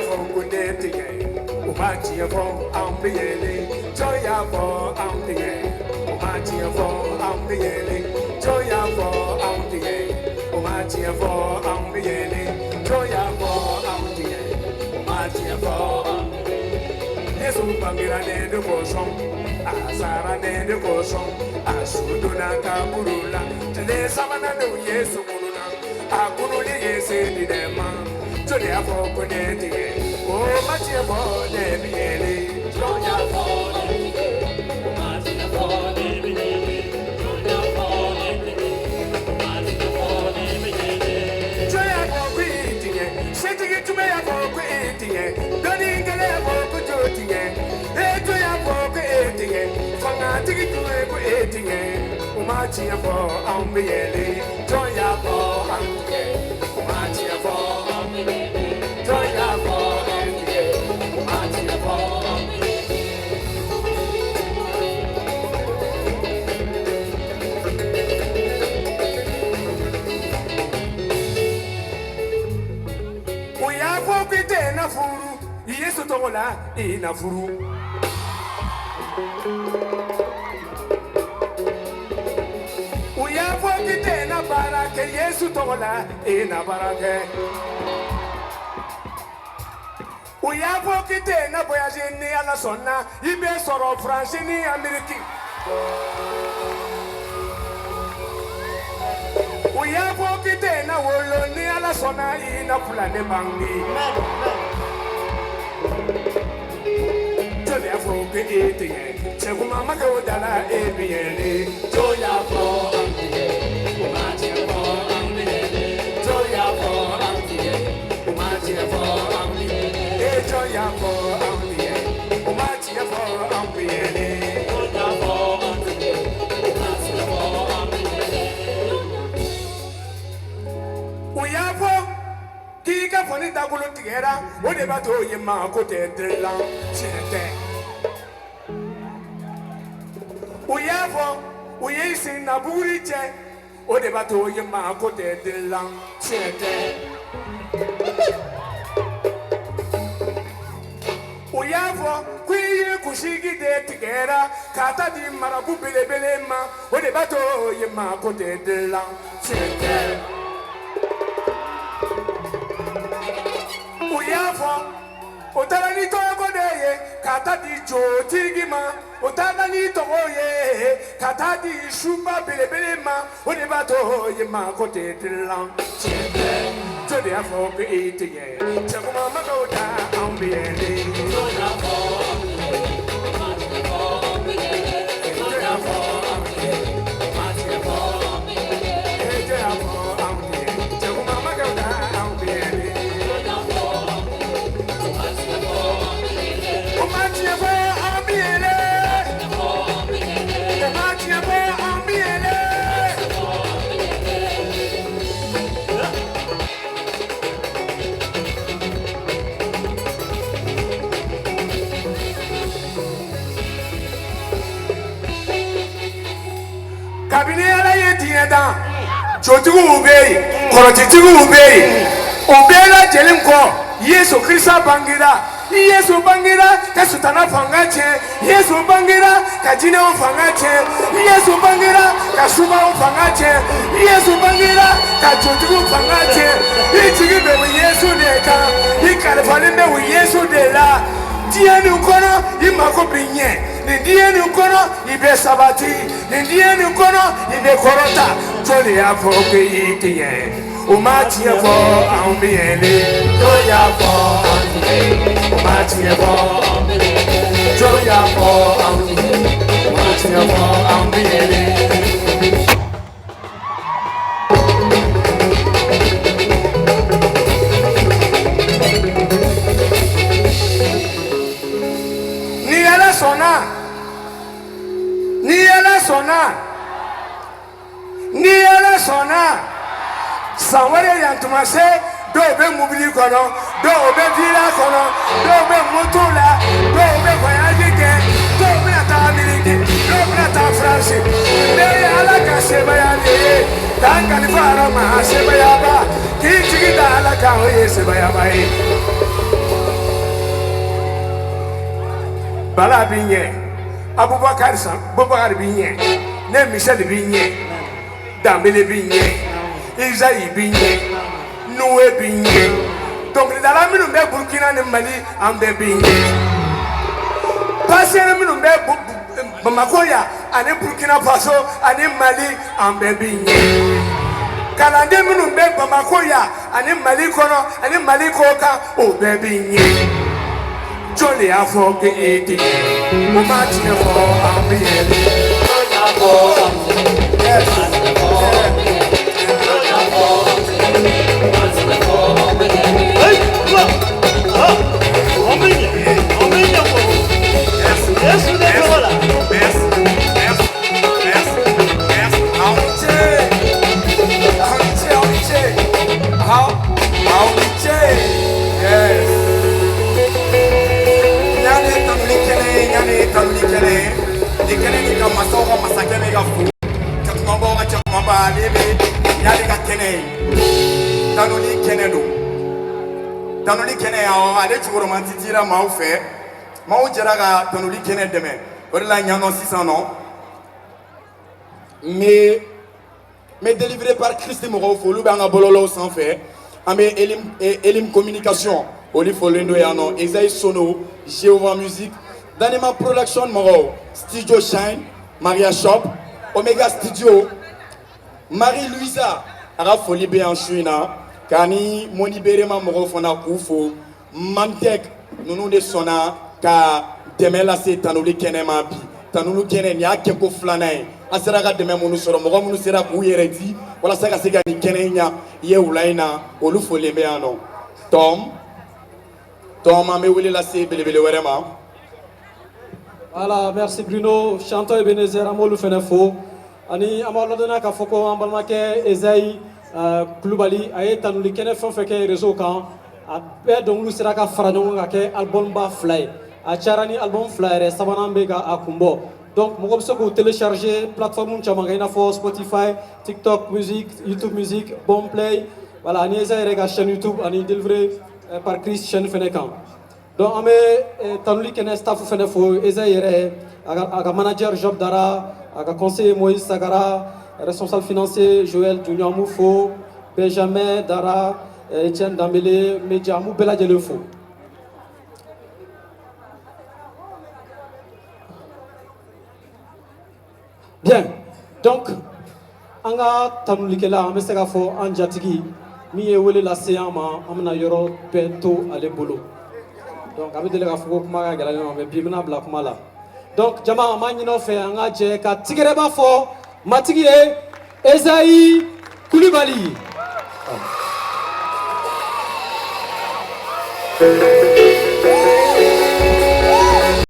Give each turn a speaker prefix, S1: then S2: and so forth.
S1: fɔ ko ne tɛ ɲɛ u ma tiɲɛ fɔ an bɛ yɛlɛ jɔn y'a fɔ an tɛ ɲɛ u ma tiɲɛ fɔ an bɛ yɛlɛ jɔn y'a fɔ an tɛ ɲɛ u ma tiɲɛ fɔ an bɛ yɛlɛ jɔn y'a fɔ an tɛ ɲɛ u ma tiɲɛ fɔ an bɛ yɛlɛ. Yesu bangera ne de kosɔn a sara ne de kosɔn a su donna kaburu la tile sabanan don Yesu kununa a kunuli ye se di ne ma jɔn y'a fɔ ko ne tɛ ɲɛ o ma tiɲɛ fɔ ne bɛ yɛlɛ jɔn y'a fɔ ne tɛ ɲɛ o ma tiɲɛ fɔ ne bɛ yɛlɛ jɔn y'a fɔ ne tɛ ɲɛ o ma tiɲɛ fɔ ne bɛ yɛlɛ jɔn y'a fɔ ko i tɛ ɲɛ setigi tun bɛ y'a fɔ ko e tɛ ɲɛ dɔnnikɛla y'a fɔ ko jo tɛ ɲɛ e jɔn y'a fɔ ko e tɛ ɲɛ fangatigi tun bɛ ko e tɛ ɲɛ o ma tiɲɛ fɔ anw bɛ yɛlɛ jɔn y'a fɔ an tɛ ɲɛ o ma tiɲɛ fɔ an bɛ yɛlɛ jɔn y'a fɔ e tɛ ɲɛ o ma tiɲɛ fɔ an bɛ yɛlɛ. U y'a fɔ k'i tɛ na furu Yesu tɔgɔ la i na furu. U y'a fɔ k'i tɛ na baara kɛ Yesu tɔgɔ la i na baara kɛ. U y'a fɔ k'i tɛ na voyage ni Ala sɔnna i bɛ sɔrɔ Faransi ni Ameriki. U y'a fɔ k'i tɛ na wolo ni Ala sɔnna i na filani bange. Jɔn y'a fɔ ko e tɛ ɲɛ cɛkuma ma kɛ o da la e bɛ yɛlɛ. Jɔn y'a fɔ an tɛ ɲɛ o ma tiɲɛ fɔ an bɛ yɛlɛ. Jɔn y'a fɔ an tɛ ɲɛ o ma tiɲɛ fɔ an bɛ yɛlɛ. E jɔn y'a fɔ an tɛ ɲɛ o ma tiɲɛ fɔ an bɛ yɛlɛ. Jɔn y'a fɔ an tɛ ɲɛ o ma tiɲɛ fɔ an bɛ yɛlɛ. U y'a fɔ k'i ka fɔni dagolo tigɛra o de b'a to ye maa ko tɛ dilan tiɲɛ tɛ. U y'a fɔ u ye sen na buguri cɛ o de b'a to ye maa ko tɛ dilan tiɲɛ tɛ. U y'a fɔ ko i ye kunsigi de tigɛra k'a ta di marabu belebele ma o de b'a to ye maa ko tɛ dilan tiɲɛ tɛ. U y'a fɔ o taara ni tɔgɔ de ye ka taa di jotigi ma o taara ni tɔgɔ ye ka taa di suba belebele ma o de b'a to ye maa ko tɛ dilan tiɲɛ tɛ. Jɔn de y'a fɔ ko e tɛ ɲɛ cɛkuma ma k'o da anw bɛ yɛlɛ. Jɔn y'a fɔ an tɛ ɲɛ o ma tiɲɛ fɔ an bɛ yɛlɛ. Jɔn y'a fɔ an tɛ ɲɛ o ma tiɲɛ fɔ an bɛ yɛlɛ. Jɔn y'a fɔ an tɛ ɲɛ cɛkuma ma k'o da anw bɛ yɛlɛ. Jɔn y'a fɔ an tɛ ɲɛ o ma tiɲɛ fɔ an bɛ yɛlɛ. O ma tiɲɛ fɔ an bɛ yɛlɛ. O ma tiɲɛ fɔ an bɛ yɛlɛ. Kabini Ala ye diɲɛ dan jotigiw bɛ yen kɔrɔtitigiw bɛ yen o bɛɛ lajɛlen kɔ Yesu Kirisa bangera Yesu bangera ka sutana fanga tiɲɛ Yesu bangera ka jinɛw fanga tiɲɛ Yesu bangera ka subaw fanga tiɲɛ Yesu bangera ka jotigiw fanga tiɲɛ i jigi bɛ o Yesu de kan i kalifalen bɛ o Yesu de la diɲɛ nin kɔnɔ i mako bɛ ɲɛ nin diɲɛ nin kɔnɔ i bɛ sabati nin diɲɛ nin kɔnɔ i bɛ kɔrɔta jɔn de y'a fɔ ko i tɛ ɲɛ o ma tiɲɛ fɔ anw bɛ yɛlɛ jɔn y'a fɔ an tɛ ɲɛ o ma tiɲɛ fɔ an bɛ yɛlɛ jɔn y'a fɔ an tɛ ɲɛ o ma tiɲɛ fɔ an bɛ yɛlɛ. Ni Ala sɔnna ni Ala sɔnna ni Ala sɔnna san wɛrɛ yan tuma se dɔw bɛ mobili kɔnɔ dɔw bɛ villa kɔnɔ dɔw bɛ moto la dɔw bɛ voyage kɛ dɔw bɛna taa Ameriki dɔw bɛna taa Faransi bɛɛ ye Ala ka sebaaya de ye k'an kalifa Ala ma sebaayaba k'i jigi da Ala kan o ye sebaayaba ye. Bala b'i ɲɛ, Abubakari san, Bubakari b'i ɲɛ, ne Misɛli b'i ɲɛ, Danbele b'i ɲɛ, Izayi b'i ɲɛ, Nuwe b'i ɲɛ, dɔnkilidala minnu bɛ Burukina ni Mali, an bɛɛ b'i ɲɛ, pasɛri minnu bɛ Bamakɔ yan ani Burukina Faso ani Mali, an bɛɛ b'i ɲɛ, kalanden minnu bɛ Bamakɔ yan ani Mali kɔnɔ ani Mali kɔkan, o bɛɛ b'i ɲɛ. Jɔn de y'a fɔ k'e tɛ ɲɛ? O ma tiɲɛ fɔ, an bɛ yɛlɛ. Aw ni ce, aw ni ce, aw ni ce, aw ni ce. Yes.
S2: Ɲane tanuli kɛnɛ, ɲane tanuli kɛnɛ, ni kɛnɛ ni ka masaw ka masakɛ bɛ ka fo, cɛkumabaw ka cɛkumaba, ale bɛ ɲane ka kɛnɛ ye, tanuli kɛnɛ don, tanuli kɛnɛ. Awɔ, ale cɛkɔrɔba ti dira maaw fɛ, maaw jɛra ka tanuli kɛnɛ dɛmɛ, o de la ɲanɔ sisan nɔ n bɛ Délivré par Christ mɔgɔw fo, olu bɛ an ka bɔlɔlɔw sanfɛ. An bɛ Elim Communication, olu folen don yan nɔ, Esaïe Sono, Jéhovah Music, Danima Production mɔgɔw, Studio Shine, Maria Shop, Omega Studio, Marie Louisa, a ka foli bɛ yan su in na, k'a ni Moni Berema mɔgɔw fana k'u fo. Mamtec ninnu de sɔnna ka dɛmɛ lase tanuli kɛnɛ ma bi. Tanuli kɛnɛ nin y'a kɛko filanan ye. An sera ka dɛmɛ minnu sɔrɔ, mɔgɔ minnu sera k'u yɛrɛ di walasa ka se ka nin kɛnɛ in ɲa ye wula in na, olu folen bɛ yan nɔ. Tɔm tɔm, an bɛ wele lase belebele wɛrɛ ma.
S3: Voilà, merci Bruno. Chanteur Ebenezer, an b'olu fɛnɛ fo. Ani an b'aw ladɔnniya k'a fɔ ko an balimakɛ Ezayi Kulubali, a ye tanuli kɛnɛ fɛn o fɛn kɛ réseau kan, a bɛɛ dɔnkiliw sera ka fara ɲɔgɔn kan ka kɛ album ba fila ye. A cayara ni album fila yɛrɛ, sabanan bɛ ka a kun bɔ. Donc mɔgɔ bɛ se k'u télécharger plateforme caman kan, i n'a fɔ Spotify, TikTok Music, YouTube Music, Boomplay. Voilà, ani Ezayi yɛrɛ ka chaîne YouTube ani Délivré par Christ chaîne fɛnɛ kan. Donc an bɛ tanuli kɛnɛ staff fɛnɛ fo, Ezayi yɛrɛ, a ka manager Job Dara, a ka conseiller Moïse Sagara, responsable financier Joël Junior, an b'u fo, Benjamin Dara, Etienne Dambélé, Media, an b'u bɛɛ lajɛlen fo. Bien, donc an ka tanulikɛla, an bɛ se k'a fɔ an jatigi min ye wele lase an ma, an bɛna yɔrɔ bɛɛ to ale bolo. Donc a bɛ deli k'a fɔ ko kuma ka gɛlɛn ne ma, mais bi n bɛna bila kuma la. Donc jama, an b'a ɲini aw fɛ, an ka jɛ ka tigɛrɛba fɔ matigi ye, Ezayi Kulibali.